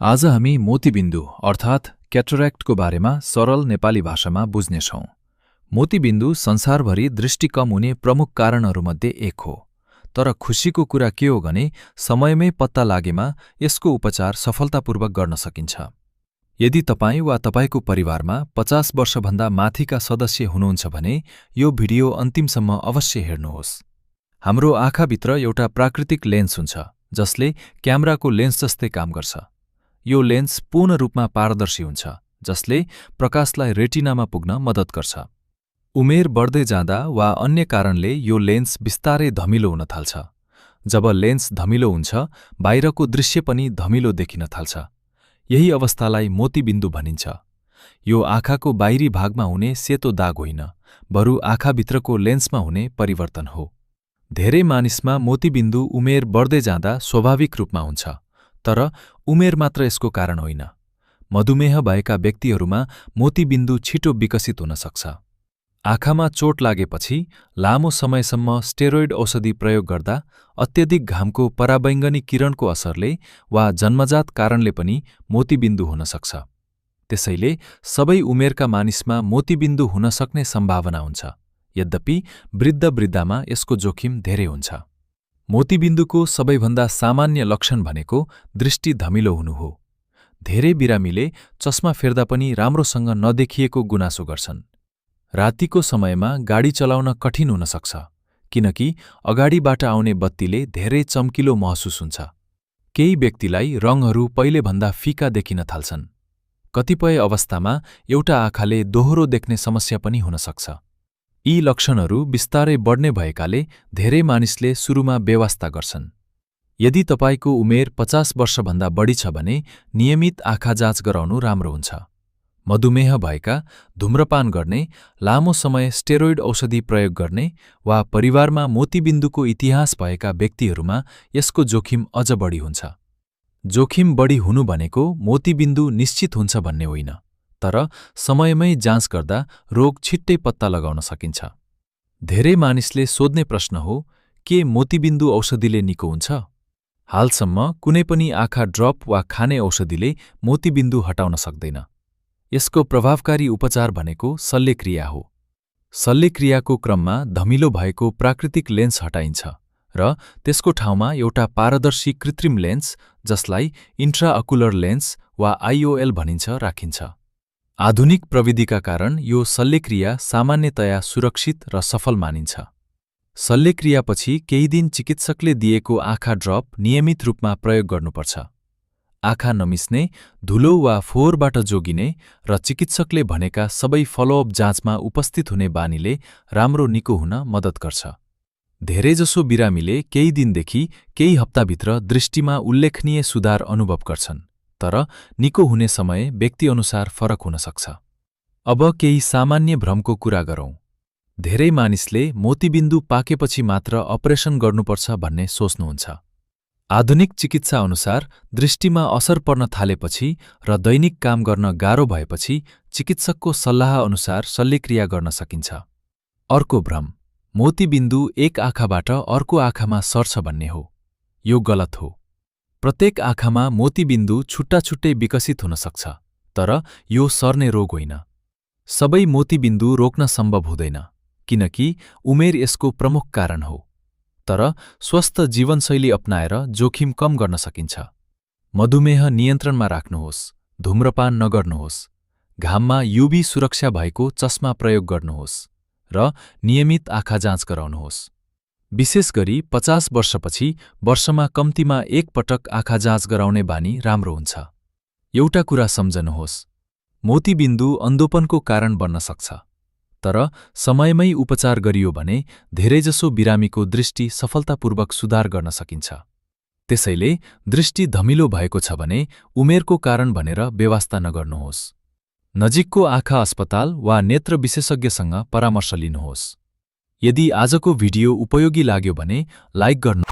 आज हामी मोतीबिन्दु अर्थात् क्याटरेक्टको बारेमा सरल नेपाली भाषामा बुझ्नेछौं। मोतीबिन्दु संसारभरि दृष्टि कम हुने प्रमुख कारणहरूमध्ये एक हो। तर खुशीको कुरा के हो भने समयमै पत्ता लागेमा यसको उपचार सफलतापूर्वक गर्न सकिन्छ। यदि तपाईं वा तपाईको परिवारमा 50 वर्षभन्दा माथिका सदस्य हुनुहुन्छ भने यो भिडियो अन्तिमसम्म अवश्य हेर्नुहोस्। हाम्रो आँखाभित्र एउटा प्राकृतिक लेन्स हुन्छ जसले क्यामेराको लेन्स जस्तै काम गर्छ। यो लेन्स पूर्ण रूपमा पारदर्शी हुन्छ जसले प्रकाशलाई रेटिनामा पुग्न मद्दत गर्छ। उमेर बढ्दै जाँदा वा अन्य कारणले यो लेन्स बिस्तारै धमिलो हुन थाल्छ। जब लेन्स धमिलो हुन्छ, बाहिरको दृश्य पनि धमिलो देखिन थाल्छ। यही अवस्थालाई मोतीबिन्दु भनिन्छ। यो आँखाको बाहिरी भागमा हुने सेतो दाग होइन, बरु आँखाभित्रको लेन्समा हुने परिवर्तन हो। धेरै मानिसमा मोतीबिन्दु उमेर बढ्दै जाँदा स्वाभाविक रूपमा हुन्छ, तर उमेर मात्र यसको कारण होइन। मधुमेह भएका व्यक्तिहरूमा मोतीबिन्दु छिटो विकसित हुन सक्छ। आँखामा चोट लागेपछि लामो समयसम्म स्टेरोइड औषधि प्रयोग गर्दा अत्यधिक घामको पराबैङ्गनी किरणको असरले वा जन्मजात कारणले पनि मोतीबिन्दु हुन सक्छ। त्यसैले सबै उमेरका मानिसमा मोतीबिन्दु हुन सक्ने सम्भावना हुन्छ। यद्यपि वृद्ध-वृद्धामा यसको जोखिम धेरै हुन्छ। मोतीबिन्दुको सबैभन्दा सामान्य लक्षण भनेको दृष्टि धमिलो हुनु हो। धेरै बिरामीले चस्मा फेर्दा पनि राम्रोसँग नदेखिएको गुनासो गर्छन्। रातिको समयमा गाडी चलाउन कठिन हुन सक्छ, किनकि अगाडिबाट आउने बत्तीले धेरै चम्किलो महसुस हुन्छ। केही व्यक्तिलाई रङहरू पहिलेभन्दा फिका देखिन थाल्छन्। कतिपय अवस्थामा एउटा आँखाले दोहोरो देख्ने समस्या पनि हुन सक्छ। यी लक्षणहरू बिस्तारै बढ्ने भएकाले धेरै मानिसले सुरुमा बेवास्ता गर्छन्। यदि तपाईको उमेर 50 वर्षभन्दा बढी छ भने नियमित आँखा जाँच गराउनु राम्रो हुन्छ। मधुमेह भएका, धूम्रपान गर्ने, लामो समय स्टेरोइड औषधि प्रयोग गर्ने वा परिवारमा मोतीबिन्दुको इतिहास भएका व्यक्तिहरूमा यसको जोखिम अझ बढी हुन्छ। जोखिम बढी हुनु भनेको मोतीबिन्दु निश्चित हुन्छ भन्ने होइन, तर समयमै जाँच गर्दा रोग छिट्टै पत्ता लगाउन सकिन्छ। धेरै मानिसले सोध्ने प्रश्न हो, के मोतीबिन्दु औषधिले निको हुन्छ? हालसम्म कुनै पनि आँखा ड्रप वा खाने औषधिले मोतीबिन्दु हटाउन सक्दैन। यसको प्रभावकारी उपचार भनेको शल्यक्रिया हो। शल्यक्रियाको क्रममा धमिलो भएको प्राकृतिक लेन्स हटाइन्छ र त्यसको ठाउँमा एउटा पारदर्शी कृत्रिम लेन्स, जसलाई इन्ट्राअकुलर लेन्स वा आइओएल भनिन्छ, राखिन्छ। आधुनिक प्रविधिका कारण यो शल्यक्रिया सामान्यतया सुरक्षित र सफल मानिन्छ। शल्यक्रियापछि केही दिन चिकित्सकले दिएको आँखा ड्रप नियमित रूपमा प्रयोग गर्नुपर्छ। आँखा नमिच्ने, धुलो वा फोहोरबाट जोगिने र चिकित्सकले भनेका सबै फलोअप जाँचमा उपस्थित हुने बानीले राम्रो निको हुन मद्दत गर्छ। धेरैजसो बिरामीले केही दिनदेखि केही हप्ताभित्र दृष्टिमा उल्लेखनीय सुधार अनुभव गर्छन्, तर निको हुने समय व्यक्तिअनुसार फरक हुन सक्छ। अब केही सामान्य भ्रमको कुरा गरौँ। धेरै मानिसले मोतीबिन्दु पाकेपछि मात्र अपरेसन गर्नुपर्छ भन्ने सोच्नुहुन्छ। आधुनिक चिकित्सा अनुसार दृष्टिमा असर पर्न थालेपछि र दैनिक काम गर्न गाह्रो भएपछि चिकित्सकको सल्लाह अनुसार शल्यक्रिया गर्न सकिन्छ। अर्को भ्रम, मोतीबिन्दु एक आँखाबाट अर्को आँखामा सर्छ भन्ने हो। यो गलत हो। प्रत्येक आँखामा मोतीबिन्दु छुट्टा-छुट्टै विकसित हुन सक्छ, तर यो सर्ने रोग होइन। सबै मोतीबिन्दु रोक्न सम्भव हुँदैन, किनकि उमेर यसको प्रमुख कारण हो। तर स्वस्थ जीवनशैली अपनाएर जोखिम कम गर्न सकिन्छ। मधुमेह नियन्त्रणमा राख्नुहोस्, धूम्रपान नगर्नुहोस्, घाममा यूभी सुरक्षा भएको चस्मा प्रयोग गर्नुहोस् र नियमित आँखा जाँच गराउनुहोस्। विशेष गरी 50 वर्षपछि वर्षमा कम्तीमा एक पटक आँखा जाँच गराउने बानी राम्रो हुन्छ। एउटा कुरा सम्झनुहोस्, मोतीबिन्दु अन्धोपनको कारण बन्न सक्छ, तर समयमै उपचार गरियो भने धेरैजसो बिरामीको दृष्टि सफलतापूर्वक सुधार गर्न सकिन्छ। त्यसैले दृष्टि धमिलो भएको छ भने उमेरको कारण भनेर बेवास्ता नगर्नुहोस्। नजिकको आँखा अस्पताल वा नेत्र विशेषज्ञसँग परामर्श लिनुहोस्। यदि आजको भिडियो उपयोगी लाग्यो भने लाइक गर्नु